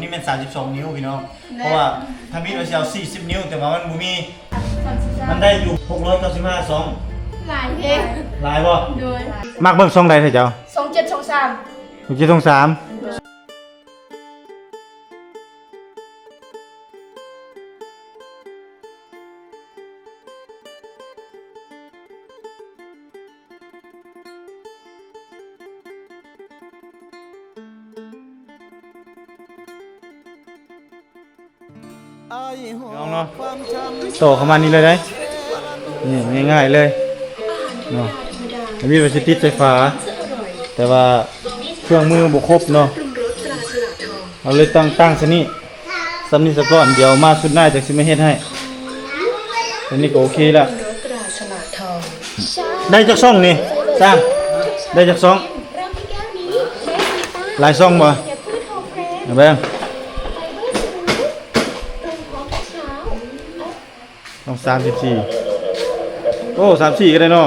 ນີ້ແມ່ນສາມສິບສອງນິ້ວພີ່ນ້ອງ ເພາະວ່າທຳອິດວ່າຊິເອົາສີ່ສິບນິ້ວ ແຕ່ວ່າມັນບໍ່ມີ ມັນໄດ້ຢູ່ຫົກຮ້ອຍເກົ້າສິບຫ້າຊ່ອງ. ຫຼາຍແຮງ. ຫຼາຍບໍ່? ໂດຍ. ມັກເບິ່ງຊ່ອງໃດແທ້ເຈົ້າ? ຊ່ອງເຈັດ ຊ່ອງສາມ. ຊ່ອງເຈັດ ຊ່ອງສາມ. ພີ່ນ້ອງເນາະ ຕໍ່ເຂົ້າມານີ້ເລີຍໄດ໋ ນີ້ງ່າຍໆເລີຍເນາະ. ທຳອິດວ່າຊິຕິດໄຟຟ້າ ແຕ່ວ່າເຄື່ອງມືບໍ່ຄົບເນາະ ເຮົາເລີຍຕັ້ງ ຕັ້ງຊະນີ້ ຊ່ຳນີ້ສາກ່ອນ ດຽວມາຊຸດໜ້າຈັ່ງຊິມາເຮັດໃຫ້. ອັນນີ້ກໍໂອເຄລະ. ໄດ້ຈັກຊ່ອງນີ້ຊ່າງ? ໄດ້ຈັກຊ່ອງ? ຫຼາຍຊ່ອງບໍ່? ເອົາເບິ່ງ ຕ້ອງສາມສິບສີ່. ໂອ້ ສາມສິບສີ່ກໍໄດ້ເນາະ.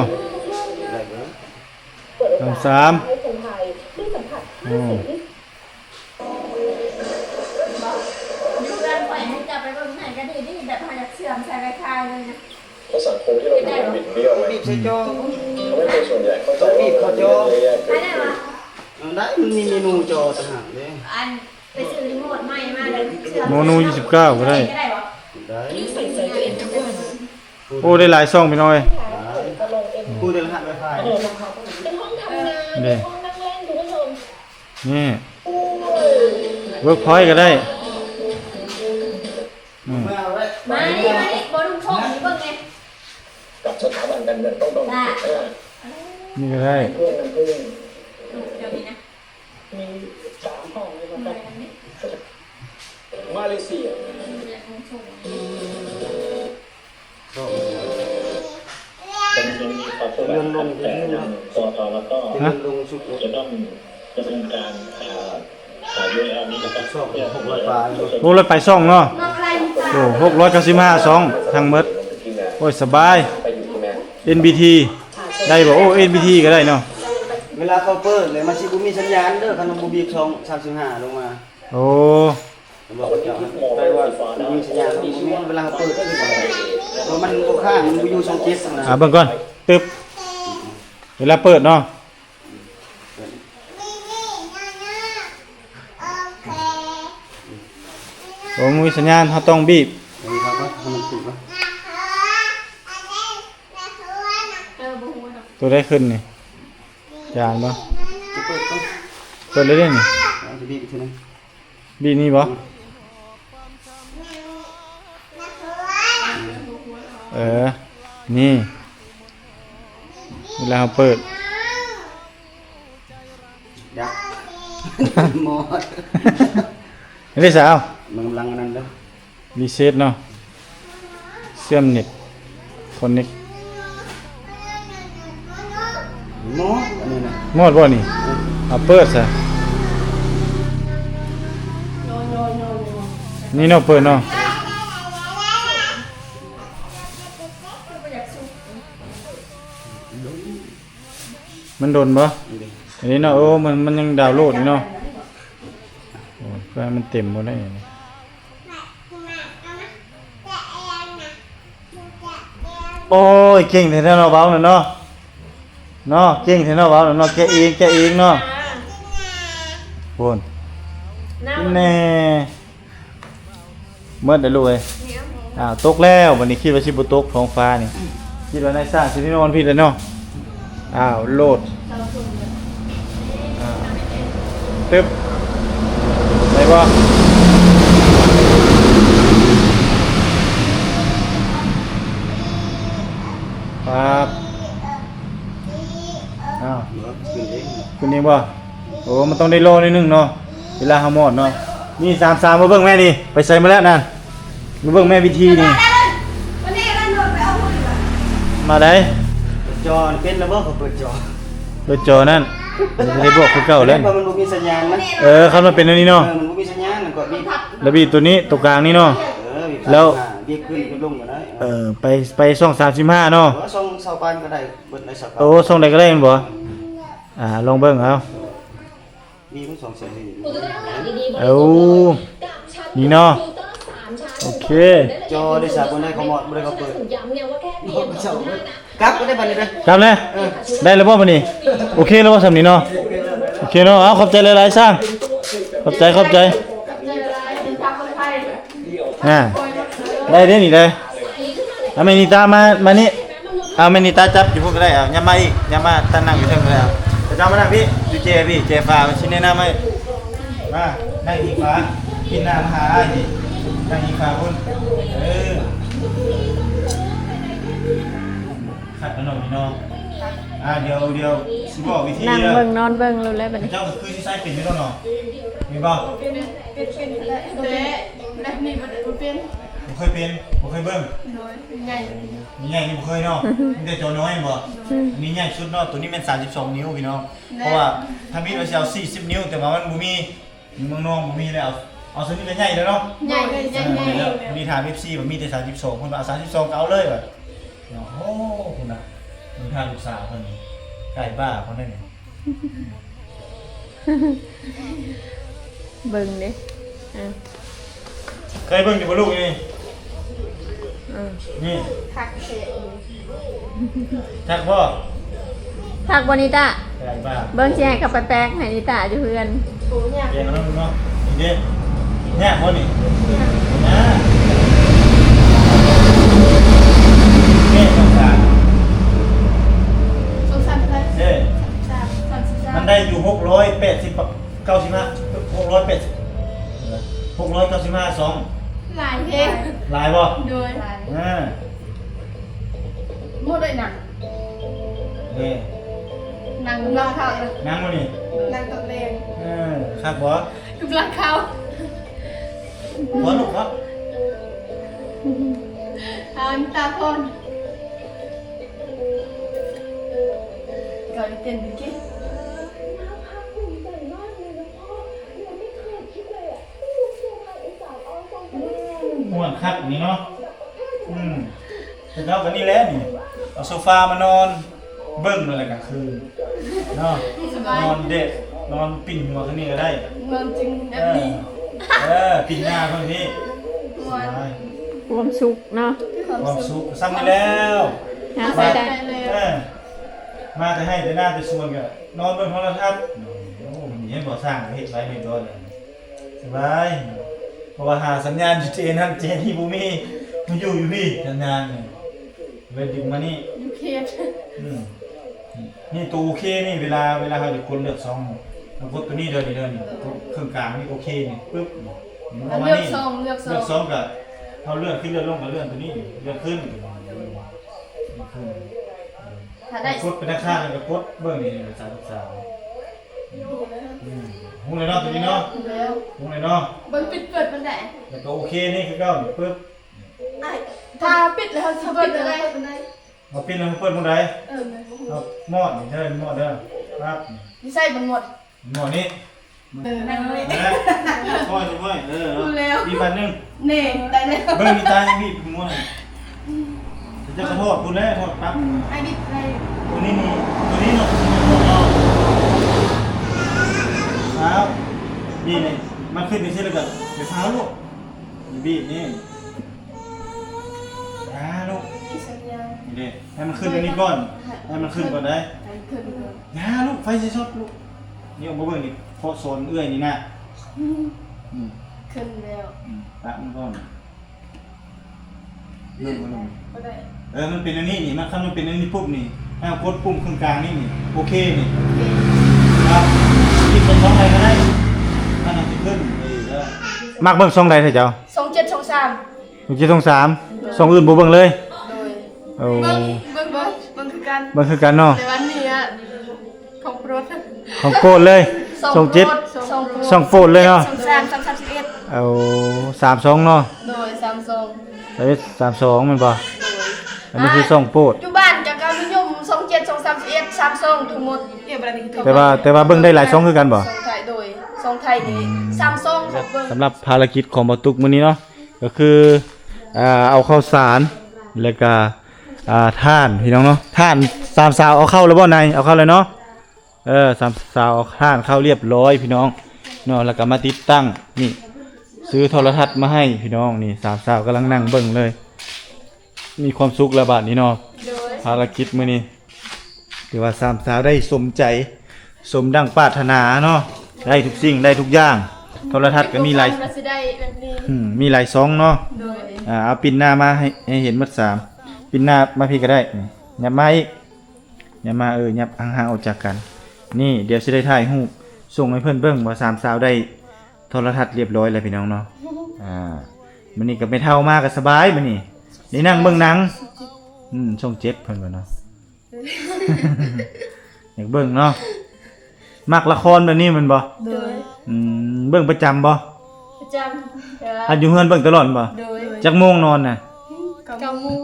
ສາມ ໂອ້ ຢູ່ເຮືອນຂ້ອຍໃຫ້ເຈົ້າໄປເບິ່ງໃຫ້ກໍດີເດ ແບບເຮົາຢາກເຊື່ອມໃສ່ໄວຟາຍເລີຍນະ. ເພາະສັງຄົມທີ່ເຮົາຢູ່ມັນບິດเบี้ยวໄງ ບີບໃສ່ຈໍ ທຳໃຫ້ຄົນສ່ວນໃຫຍ່ເຂົ້າໃຈວ່າມັນມີເລື່ອງແຍກເກີດຂຶ້ນ. ໄດ້ ມັນມີເມນູຈໍຕ່າງຫາກເດ້. ອັນ ໄປຊື້ຣີໂມດໃໝ່ມາແລ້ວເຊື່ອມ ໂມໂນຊາວເກົ້າກໍໄດ້ ກໍໄດ້ບໍ່? ໄດ້. ໂອ້ ໄດ້ຫຼາຍຊ່ອງພີ່ນ້ອງເອີຍ. ຜູ້ໄດ້ລະຫັດໄວຟາຍ. ເດ້ ນີ້ ເວີກພອຍກໍໄດ້. ອືມ ມານີ້ ມານີ້ ບໍ່ລຸງໂທງນີ້ເບິ່ງແດ່ ກັບສະຖາບັນການເງິນຕ້ອງ ຕ້ອງ ນີ້ກໍໄດ້. ເຈົ້ານີ້ນະ ມີສາມຫ້ອງເລີຍນະ. ມາເລເຊຍ ເລື່ອນລົງ ຮະ ເລື່ອນລົງສຸດ ຈະຕ້ອງດຳເນີນການ ອ່າ ຫາຢູ່ໃນອັນນີ້ນະຄັບ ສອງ ຫົກຮ້ອຍປາຍ. ໂອ້ ຮ້ອຍປາຍຊ່ອງເນາະ. ໂອ້ ຫົກຮ້ອຍເກົ້າສິບຫ້າຊ່ອງທັງໝົດ. ໂອ້ຍ ສະບາຍ. ເອັນບີທີ ໄດ້ບໍ່? ໂອ້ ເອັນບີທີ ກໍໄດ້ເນາະ. ເວລາເຂົາເປີດແລ້ວ ມັນຊິບໍ່ມີສັນຍານເດີ ຄັນມັນບໍ່ບີບຊ່ອງສາມສິບຫ້າລົງມາ. ໂອ້ ບອກເຈົ້າ ແປວ່າມີສັນຍານ ເວລາເຮົາເປີດ ເພາະມັນບໍ່ຄ້າງ ມັນບໍ່ຢູ່ຊ່ອງເຈັດນະ. ອ່າ ເບິ່ງກ່ອນ ຕຶບ ເວລາເປີດເນາະ. ໂອ້ ມີສັນຍານ ເຮົາຕ້ອງບີບ. ເອີ ເຮົາກໍໃຫ້ມັນຂຶ້ນກ່ອນ. ໂຕໃດຂຶ້ນນີ້? ຈານບໍ່? ຊິເປີດກ່ອນ. ເປີດເລີຍເດ້ນີ້. ເອົາ ຊິບີບອີກເທື່ອໜຶ່ງ. ບີບນີ້ບໍ່? ເອີ ນີ້ ເວລາເຮົາເປີດ ດັບ ມອດ ນີ້ສາວ ມັນກຳລັງອັນນັ້ນເດີ ຣີເຊັດເນາະ. ເຊື່ອມເນັດ ຄອນເນັກ ມອດ ອັນນີ້ນະ ມອດບໍ່ນີ້? ເອົາເປີດຊະ ນີ້ເນາະ ເປີດເນາະ. ມັນດົນບໍ່? ອັນນີ້ເນາະ ໂອ້ ມັນ ມັນຍັງດາວໂຫຼດຢູ່ເນາະ. ໂອ້ຍ ເພື່ອໃຫ້ມັນເຕັມບໍ່ໄດ້. ໂອ້ຍ ເກັ່ງແທ້ເນາະ ເວົ້ານະເນາະ ເນາະ ເກັ່ງແທ້ເນາະ ເວົ້ານະເນາະ. ແກະເອງ ແກະເອງເນາະ. ພຸ້ນ ແນ່ ໝົດແລ້ວລູກເອີຍ. ອ້າວ ຕົກແລ້ວ ບັດນີ້ຄິດວ່າຊິບໍ່ຕົກ ທ້ອງຟ້ານີ້ ຄິດວ່ານາຍຊ່າງຊິໄດ້ນອນພີ້ແລ້ວເນາະ. ອ້າວ ໂຫຼດ ອ່າ ຕຶບ ໄດ້ບໍ່? ປັບ ອ້າວ ຂຶ້ນເອງ ຂຶ້ນເອງບໍ່? ໂອ້ ມັນຕ້ອງໄດ້ລໍໜ້ອຍໜຶ່ງເນາະ ເວລາເຮົາມອດເນາະ. ນີ້ ສາມສາມ ມາເບິ່ງແມ່ນີ້ ໄປໃສມາແລ້ວນັ້ນ? ມາເບິ່ງແມ່ວິທີນີ້ ມາໄດ໋. ເປີດຈໍເປັນແລ້ວບໍ່? ເຂົາເປີດຈໍ ເປີດຈໍນັ້ນ ມັນຊິໄດ້ບອກຄືເກົ່າແລ້ວ ເພາະມັນບໍ່ມີສັນຍານນະ. ເອີ ຄັນມັນເປັນອັນນີ້ເນາະ ເອີ ມັນບໍ່ມີສັນຍານ ແລ້ວກໍບີບ ແລ້ວບີບຕົວນີ້ ຕົວກາງນີ້ເນາະ. ເອີ ບີບ ແລ້ວ ຫາ ບີບຂຶ້ນ ບີບລົງກໍໄດ້. ເອີ ໄປ ໄປຊ່ອງສາມສິບຫ້າເນາະ. ເອີ ຊ່ອງຊາວປາຍກໍໄດ້ ເບິດໄດ້ຊາວປາຍ. ໂອ້ ຊ່ອງໃດກໍໄດ້ແມ່ນບໍ່? ອ່າ ລອງເບິ່ງເອົາ. ມີທັງສອງເສັ້ນນີ້ ເອົາ ກາ ນີ້ເນາະ ໂອເຄ ຈໍເດຊາ ບໍ່ໄດ້ເຂົ້າມອດ ບໍ່ໄດ້ເຂົ້າເປີດ ກັບກໍໄດ້ບັດນີ້ເດີ ກັບແລ້ວ ເອີ ໄດ້ແລ້ວບໍ່ບັດນີ້? ໂອເຄແລ້ວບໍ່ຊ່ຳນີ້ເນາະ? ໂອເຄເນາະ ເອົາ ຂອບໃຈຫຼາຍໆ ຊ່າງ ຂອບໃຈ ຂອບໃຈ ອ່າ ໄດ້ເດ້ນີ້ໄດ້ ເອົາ ແມ່ນິຕາ ມາ ມານີ້ ເອົາ ແມ່ນິຕາຈັບຢູ່ພຸ້ນກໍໄດ້ ເອົາ ຍັບມາອີກ ຍັບມາ ຕານັ່ງຢູ່ເທິງກໍໄດ້ ເອົາ ເຈົ້າມານັ່ງພີ້ ຢູ່ເຈພີ້ ເຈຟ້າຊິແນະນຳໃຫ້ ມາ ນັ່ງອີກຟ້າ ກິນນ້ຳຫາອ້າຍນີ້ ນັ່ງອີກຟ້າພຸ້ນ ເອີ ຄັກແລ້ວເນາະພີ່ນ້ອງ ອ່າ ດຽວ ດຽວຊິບອກວິທີ ນັ່ງເບິ່ງນອນເບິ່ງໂລດແຫຼະບັດນີ້ ເຈົ້າກໍຄືຊິໃຊ້ເປັນຢູ່ແລ້ວເນາະ ແມ່ນບໍ່? ເປັນ ເປັນ ເປັນ ແຕ່ແບບນີ້ບໍ່ ບໍ່ເປັນ ບໍ່ເຄີຍເປັນ ບໍ່ເຄີຍເບິ່ງ ໂດຍ ໃຫຍ່ ໃຫຍ່ນີ້ບໍ່ເຄີຍເນາະ ມີແຕ່ຈໍນ້ອຍແມ່ນບໍ່? ອືມ ອັນນີ້ໃຫຍ່ສຸດເນາະ ໂຕນີ້ແມ່ນສາມສິບສອງນິ້ວພີ່ນ້ອງ ແມ່ນ ເພາະວ່າທຳອິດວ່າຊິເອົາສີ່ສິບນິ້ວ ແຕ່ວ່າມັນບໍ່ມີ ຢູ່ເມືອງນອກບໍ່ມີແລ້ວ ເອົາ ເອົາສ່ຳນີ້ກໍໃຫຍ່ແລ້ວເນາະ ໃຫຍ່ເລີຍ ໃຫຍ່ ເອີ ໃຫຍ່ ໃຫຍ່ ນີ້ຖາມເອັຟຊີວ່າມີແຕ່ສາມສິບສອງ ເພິ່ນວ່າເອົາສາມສິບສອງກໍເອົາເລີຍວ່າ ໂອ້ ພຸ້ນນະ ເບິ່ງທ່າລູກສາວເພິ່ນ ໃກ້ບ້າເພິ່ນນັ້ນ ເບິ່ງເດ້ ອ່າ ເຄີຍເບິ່ງຢູ່ບໍ່ລູກນີ້? ເອີ ນີ້ ຄັກແທ້ ຄັກບໍ່? ຄັກບໍ່ນິຕາ? ເບິ່ງຊິໃຫ້ເຂົາໄປແປກໃຫ້ນິຕາຢູ່ເຮືອນ ໂອ້ຍາກ ແກງເອົານຳເນາະ ນີ້ເດ້ ຍາກບໍ່ນີ້? ຍາກ ຍາກ ນີ້ ສອງສາມ ສອງສາມເທົ່າໃດ? ເດ້ ສາມສາມ ສາມສິບສາມ ມັນໄດ້ຢູ່ຫົກຮ້ອຍແປດສິບ ເກົ້າສິບຫ້າ ຫົກຮ້ອຍແປດສິບ ຫົກຮ້ອຍເກົ້າສິບຫ້າ ສອງ ຫຼາຍແຮງ ຫຼາຍບໍ່? ໂດຍ ອ່າ ໝົດໄດ້ນັ່ງ ເດ້ ນັ່ງກຳລັງເຂົ້ານະ ນັ່ງບໍ່ນີ້? ນັ່ງຕອນແລງ ເອີ ຄັກບໍ່? ກຳລັງເຂົ້າ ພໍລູກເນາະ ອ່າ ຕາພອນ ເຂົາເຕັ້ນເກັ່ງ ມ່ວນຄັກນີ້ເນາະ ອືມ ເຂົາເຈົ້າກໍນີ້ແຫຼະນີ້ ເອົາໂຊຟາມານອນເບິ່ງນັ້ນແຫຼະກາງຄືນເນາະ ສະບາຍ ນອນເດັດ ນອນປິ່ນຫົວຄືນນີ້ກໍໄດ້ ນອນຈຶ່ງແບບນີ້ ເອີ ເອີ ປິ່ນໜ້າເບິ່ງນີ້ ມ່ວນ ສະບາຍ ຄວາມສຸກເນາະ ຄວາມສຸກ ສ່ຳນີ້ແລ້ວ ຫາໃຊ້ໄດ້ ເອີ ມາແຕ່ໄຮ່ແຕ່ນາແຕ່ສວນກໍນອນເບິ່ງໂທລະທັດ ໂອ້ ເຫັນບໍ່ ສ້າງເຮັດໄວ້ຮຽບຮ້ອຍແລ້ວ ສະບາຍ ເພາະວ່າຫາສັນຍານຢູ່ເຈນັ້ນເຈນີ້ບໍ່ມີ ມາຢູ່ຢູ່ພີ້ສັນຍານນີ້ ເລີຍດຶງມານີ້ ຢູ່ເຂດ ອືມ ນີ້ໂຕໂອເຄນີ້ ເວລາ ເວລາເຮົາຈະກົດເລືອກຊ່ອງ ເຮົາກົດໂຕນີ້ເດີ ນີ້ເດີ ນີ້ ກົດເຄິ່ງກາງນີ້ໂອເຄນີ້ ປຶບ ເຮົາເລືອກຊ່ອງ ເລືອກຊ່ອງ ເລືອກຊ່ອງກໍ ເຮົາເລື່ອນຂຶ້ນເລື່ອນລົງກໍເລື່ອນໂຕນີ້ ເລື່ອນຂຶ້ນ ເລື່ອນຂຶ້ນ ຖ້າໄດ້ ກົດໄປທາງຂ້າງ ແລ້ວກໍກົດເບິ່ງນີ້ ສາມສິບສາມ ອືມ ຮູ້ແລ້ວເນາະ ຕົວນີ້ເນາະ ຮູ້ແລ້ວ ຮູ້ແລ້ວເນາະ ເບິ່ງປິດເປີດມັນໄດ້ ແລ້ວກໍໂອເຄນີ້ຄືເກົ່າ ປຶບ ອ້າຍ ຖ້າປິດແລ້ວເຮົາຊິເປີດໄດ້ ເຮົາປິດແລ້ວເຮົາເປີດໝົດໄດ້ ເອີ ເອົາໝອດນີ້ເດີ ໝອດເດີ ປັບ ຢູ່ໃສບັກໝອດ ໝໍນີ້ ເອີ ນັ້ນເລີຍ ຄ່ອຍໆ ເອີ ຮູ້ແລ້ວ ອີກບາດໜຶ່ງ ນີ້ ໄດ້ແລ້ວ ເບິ່ງນີ້ຕາຍບີບຫົວ ຈະຂະໂທດພຸ້ນແຫຼະ ໂທດປັບ ໄອ້ບິດໄດ້ ຕົວນີ້ນີ້ ຕົວນີ້ເນາະ ອ້າວ ບີບນີ້ ມັນຂຶ້ນຈັ່ງຊີ້ແລ້ວກໍໄປຟ້າວລູກ ບີບນີ້ ຢ່າລູກ ມີສັນຍານ ນີ້ເດ້ ໃຫ້ມັນຂຶ້ນອັນນີ້ກ່ອນ ໃຫ້ມັນຂຶ້ນກ່ອນໄດ໋ ໃຫ້ມັນຂຶ້ນກ່ອນ ຢ່າລູກ ໄຟຊິຊັອດລູກ ນີ້ເອົາມາເບິ່ງນີ້ ເພາະສອນເອື້ອຍນີ້ນະ ອືມ ອືມ ຂຶ້ນແລ້ວ ອືມ ປະມັນກ່ອນ ເບິ່ງ ເບິ່ງ ບໍ່ໄດ້ ເອີ ມັນເປັນອັນນີ້ນີ້ ມັນ ຄັນມັນເປັນອັນນີ້ປຸບນີ້ ໃຫ້ເຮົາກົດປຸ່ມເຄິ່ງກາງນີ້ນີ້ ໂອເຄນີ້ ໂອເຄ ຄັບ ອີກສອງໃດກໍໄດ້ ມັນຊິຂຶ້ນ ເອີ ມັກເບິ່ງຊ່ອງໃດແທ້ເຈົ້າ? ຊ່ອງເຈັດ ຊ່ອງສາມ ຊ່ອງເຈັດ ຊ່ອງສາມ ໂດຍ ຊ່ອງອື່ນບໍ່ເບິ່ງເລີຍ ໂດຍ ໂອ້ ເບິ່ງ ເບິ່ງ ເບິ່ງ ເບິ່ງຄືກັນ ເບິ່ງຄືກັນເນາະ ແຕ່ວ່ານີ້ອະ ຂອງໂປດ ຂອງໂປດເລີຍ ຊ່ອງເຈັດ ຊ່ອງໂປດ ຊ່ອງໂປດເລີຍເນາະ ຊ່ອງສາມ ຊ່ອງສາມສິບເອັດ ໂອ້ ສາມຊ່ອງເນາະ ໂດຍ ສາມຊ່ອງ ສາມເອັດ ສາມສອງແມ່ນບໍ່? ໂດຍ ອັນນີ້ຄືຊ່ອງໂປດ ຢູ່ບ້ານກໍນິຍົມຊ່ອງເຈັດ ຊ່ອງສາມສິບເອັດ ສາມຊ່ອງທັງໝົດ ແຕ່ວ່າ ແຕ່ວ່າເບິ່ງໄດ້ຫຼາຍຊ່ອງຄືກັນບໍ່? ຊ່ອງໄທ ໂດຍ ຊ່ອງໄທນີ້ ອືມ ສາມຊ່ອງເຂົາເບິ່ງ ສຳລັບພາລະກິດຂອງບ່າວຕຸກມື້ນີ້ເນາະ ກໍຄື ອ່າ ເອົາເຂົ້າສານ ແລ້ວກໍ ອ່າ ຖ່ານ ພີ່ນ້ອງເນາະ ຖ່ານ ສາມສາວເອົາເຂົ້າແລ້ວບໍ່? ນາຍ ເອົາເຂົ້າແລ້ວເນາະ ເອີ ສາມສາວເອົາຖ່ານເຂົ້າລຽບຮ້ອຍພີ່ນ້ອງເນາະ ແລ້ວກໍມາຕິດຕັ້ງນີ້ ຊື້ໂທລະທັດມາໃຫ້ພີ່ນ້ອງນີ້ ສາມສາວກຳລັງນັ່ງເບິ່ງເລີຍ. ມີຄວາມສຸກແລ້ວບາດນີ້ເນາະ. ໂດຍ ພາລະກິດມື້ນີ້ ຖືວ່າສາມສາວໄດ້ສົມໃຈ ສົມດັ່ງປາດຖະໜາເນາະ. ໄດ້ທຸກສິ່ງ ໄດ້ທຸກຢ່າງ. ໂທລະທັດກໍມີຫຼາຍ ຄິດບໍ່ຝັນວ່າຊິໄດ້ແບບນີ້. ອືມ ມີຫຼາຍຊ່ອງເນາະ. ໂດຍ ອ່າ ເອົາປິ່ນໜ້າມາໃຫ້ ໃຫ້ເຫັນໝົດສາມ. ປິ່ນໜ້າມາພີ້ກໍໄດ້. ນີ້ ຫຍັບມາອີກ. ຫຍັບມາ ເອີ ຫຍັບຫ່າງໆອອກຈາກກັນ. ນີ້ ດຽວຊິໄດ້ຖ່າຍຮູບສົ່ງໃຫ້ເພິ່ນເບິ່ງວ່າສາມສາວໄດ້ໂທລະທັດລຽບຮ້ອຍແລ້ວພີ່ນ້ອງເນາະ. ອ່າ ມື້ນີ້ກໍແມ່ເຖົ້າມາກໍສະບາຍ ມື້ນີ້ໄດ້ນັ່ງເບິ່ງໜັງ. ອືມ ຊ່ອງເຈັດເພິ່ນວ່າເນາະ. ຢາກເບິ່ງເນາະ. ມັກລະຄອນແບບນີ້ແມ່ນບໍ່? ໂດຍ ອືມ ເບິ່ງປະຈຳບໍ່? ປະຈຳ. ອັນຢູ່ເຮືອນເບິ່ງຕະຫຼອດບໍ່? ໂດຍ ຈັກໂມງນອນນະ? ເກົ້າໂມງ.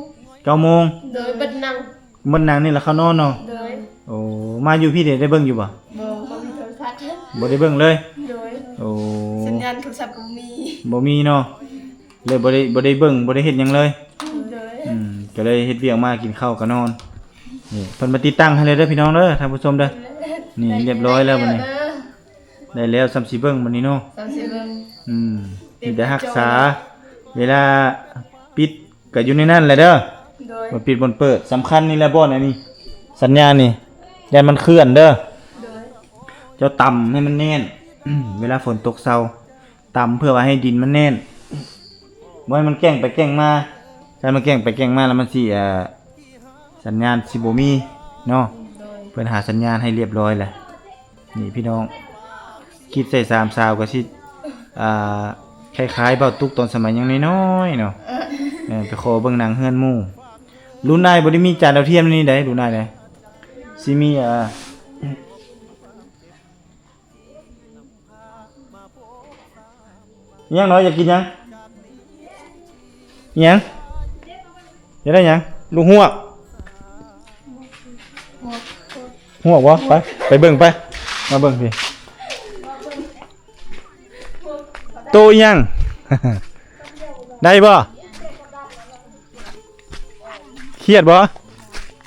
ເກົ້າໂມງ. ໂດຍ ເບິດໜັງ ເບິດໜັງນີ້ລະເຂົ້ານອນເນາະ. ໂດຍ ໂອ້ ມາຢູ່ພີ້ເດ ໄດ້ເບິ່ງຢູ່ບໍ່? ບໍ່ ບໍ່ມີໂທລະທັດ ບໍ່ໄດ້ເບິ່ງເລີຍ. ໂດຍ ໂອ້ ສັນຍານໂທລະສັບກໍບໍ່ມີ ບໍ່ມີເນາະ. ເລີຍບໍ່ໄດ້ ບໍ່ໄດ້ເບິ່ງ ບໍ່ໄດ້ເຮັດຫຍັງເລີຍ. ໂດຍ ອືມ ກໍເລີຍເຮັດວຽກມາ ກິນເຂົ້າກໍນອນ. ນີ້ ເພິ່ນມາຕິດຕັ້ງໃຫ້ແລ້ວເດີພີ່ນ້ອງເດີ ທ່ານຜູ້ຊົມເດີ. ນີ້ ໄດ້ ຮຽບຮ້ອຍແລ້ວບັດນີ້. ໄດ້ແລ້ວ ສ່ຳຊິເບິ່ງບັດນີ້ເນາະ. ສ່ຳຊິເບິ່ງ. ອືມ ມີແຕ່ຮັກສາ ເວລາປິດກໍຢູ່ໃນນັ້ນແຫຼະເດີ. ໂດຍ ບ່ອນປິດບ່ອນເປີດ ສຳຄັນນີ້ແຫຼະ ບ່ອນອັນນີ້ ສັນຍານນີ້ ຢ້ານມັນເຄື່ອນເດີ. ໂດຍ ເຈົ້າຕຳໃຫ້ມັນແໜ້ນ ເວລາຝົນຕົກເຊົາ ຕຳເພື່ອວ່າໃຫ້ດິນມັນແໜ້ນ ບໍ່ໃຫ້ມັນແກ່ງໄປແກ່ງມາ. ຖ້າມັນແກ່ງໄປແກ່ງມາແລ້ວມັນຊິ ເອີ ສັນຍານຊິບໍ່ມີເນາະ. ໂດຍ ເພິ່ນຫາສັນຍານໃຫ້ຮຽບຮ້ອຍແລ້ວ. ນີ້ພີ່ນ້ອງ ຄິດໃສ່ສາມສາວກໍຊິ ອ່າ ຄ້າຍໆບ່າວຕຸກຕອນສະໄໝຍັງນ້ອຍໆເນາະ. ເອີ ໄປຂໍເບິ່ງໜັງເຮືອນໝູ່. ລຸ້ນອ້າຍບໍ່ໄດ້ມີຈານດາວທຽມນີ້ໃດ ລຸ້ນອ້າຍໃດ ຊິມີ ອ່າ ອີຫຍັງເນາະ? ຢາກກິນຫຍັງ? ອີຫຍັງ? ຢາກໄດ້ຫຍັງ? ລູກຮວກ? ຮວກບໍ່? ໄປ ໄປເບິ່ງໄປ ມາເບິ່ງພີ້. ໂຕອີຫຍັງ? ໄດ້ບໍ່? ຄຽດບໍ່?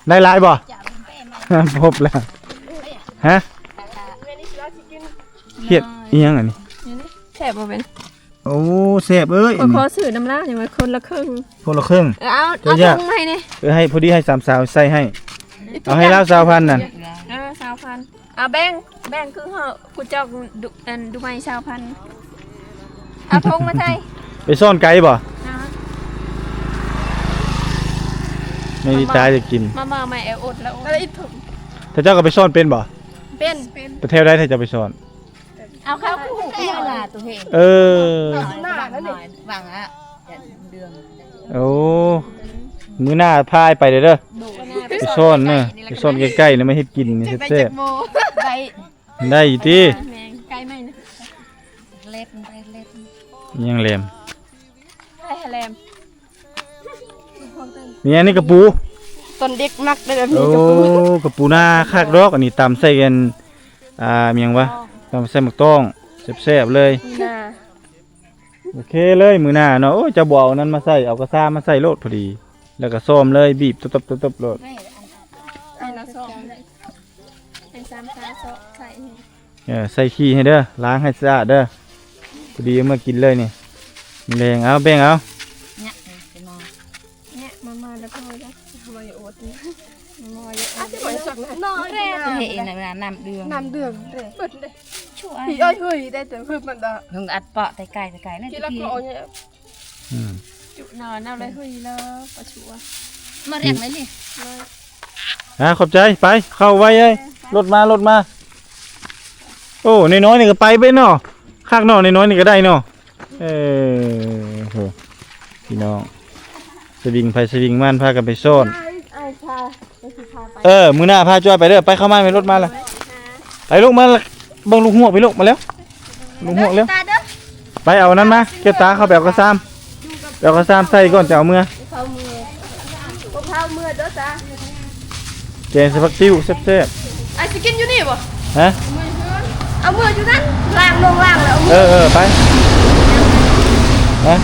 ໄດ້ຫຼາຍບໍ່? ພົບແລ້ວ. ຮະ? ຄຽດອີຫຍັງອັນນີ້? ແຊບບໍ່ເປັນ? ໂອ້ ແຊບເອີຍ ຂ້ອຍຂໍຊື້ນຳລາວນີ້ ຄົນລະເຄິ່ງ. ຄົນລະເຄິ່ງ? ເອີ ເອົາ ເອົາຖົງມາໃຫ້ແດ່. ເອີ ໃຫ້ ພໍດີໃຫ້ສາມສາວໃສ່ໃຫ້. ເອົາໃຫ້ລາວຊາວພັນນັ້ນ. ເອີ ຊາວພັນ. ເອົາແບ່ງ ແບ່ງຄືເຮົາ ກູເຈົ້າ ດຸ ອັນ ດຸໄມຊາວພັນ. ເອົາຖົງມາໃສ່. ໄປຊ້ອນໄກບໍ່? ແມ່ລິຕາຈະກິນ ມາ ມາ ມາ ແອວອົດແລ້ວ. ແລ້ວອີກຖົງ. ຖ້າເຈົ້າກໍໄປຊ້ອນເປັນບໍ່? ເປັນ ເປັນ. ໄປແຖວໃດຖ້າເຈົ້າໄປຊ້ອນ? ເອົາເຂົ້າຄືຫູກເວລາຕົວເອງ. ເອີ ວາງລະ ເດືອງ. ໂອ້ ມື້ໜ້າພາອ້າຍໄປເດີ ໄປຊ້ອນເດີ ໄປຊ້ອນໃກ້ໆ ແລ້ວມາເຮັດກິນນີ້ແຊບໆ. ໄດ້ ໄດ້ຢູ່ຕິ? ແມ່ນ ໄກ່ໃໝ່ນະ ເລັບ ໄປເລັບ ຍັງແຫຼມ ໄປແຫຼມ. ນີ້ ອັນນີ້ກະປູ ຕອນເດັກມັກໄດ້ແບບນີ້. ໂອ້ ກະປູ ກະປູນາຄັກດອກ. ອັນນີ້ຕຳໃສ່ອັນ ອ່າ ຫຍັງວະ ຕຳໃສ່ໝາກຕ້ອງ ແຊບໆເລີຍ. ໂອເຄເລີຍ ມື້ໜ້າເນາະ. ໂອ້ຍ ເຈົ້າບໍ່ເອົານັ້ນມາໃສ່ ເອົາກະຊາມາໃສ່ໂລດ ພໍດີ ແລ້ວກະຊ້ອມເລີຍ ບີບຕົບໆໆໂລດ. ໃຫ້ລາວຊອກ ໃຫ້ສາມສາວຊອກໃສ່. ເອີ ໃສ່ຂີ້ໃຫ້ເດີ ລ້າງໃຫ້ສະອາດເດີ. ພໍດີເອົາມາກິນເລີຍນີ້ ແບ່ງເອົາ ແບ່ງເອົາ. ແຍະມາ ມາ ມາແລ້ວພໍແລ້ວ ມາຢ່າອົດ ມາຢ່າອົດ. ເຮັດອີ່ຫຍັງນະ ນ້ຳເດືອງ ນ້ຳເດືອງເດ້ ເບິດເດ້. ພີ່ເອີຍ ເຮີ້ຍ ໄດ້ແຕ່ເຮີ້ຍມັນດາ ເພິ່ນອັດເປາະແຕ່ໄກ ແຕ່ໄກນັ້ນ. ອືມ ຈຸນອນເອົາເລີຍ ເຮີ້ຍເລີຍ ປະຊົວ ມາຮຽກໄວ້ນີ້. ອ່າ ຂອບໃຈ ໄປ ເຂົ້າໄວເອີຍ. ລົດມາ ລົດມາ. ໂອ້ ນ້ອຍໆນີ້ກໍໄປເປັນເນາະ ຄັກເນາະ ນ້ອຍໆນີ້ກໍໄດ້ເນາະ. ເອີ ໂຫ ພີ່ນ້ອງ ສະວິງໃຜສະວິງມັນ ພາກັນໄປຊ້ອນ. ອ້າຍ ອ້າຍພາ ໄປຊິພາໄປ. ເອີ ມື້ໜ້າພາຈອຍໄປເດີ. ໄປ ເຂົ້າມາ ແມ່ນລົດມາລະ. ໄປລູກ ມາ ເບິ່ງລູກຮວກໄປລູກ ມາແລ້ວ. ລຸງຮວກເລັວ ໄປເອົານັ້ນມາ ແກ້ວຕາ ເຂົ້າໄປເອົາກະຊາມ ໄປເອົາກະຊາມໃສ່ກ່ອນ ຈະເອົາເມືອ ເອົາເມືອ ເອົາເມືອເດີຈ້າ. ແກງໃສ່ຜັກຕິ້ວແຊບໆ. ອ້າຍຊິກິນຢູ່ນີ້ບໍ່? ຮະ? ເອົາເມືອຢູ່ນັ້ນ ລ້າງນ້ອງລ້າງແລ້ວ ເອົາເມືອ. ເອີ ເອີ ໄປ ຮະ?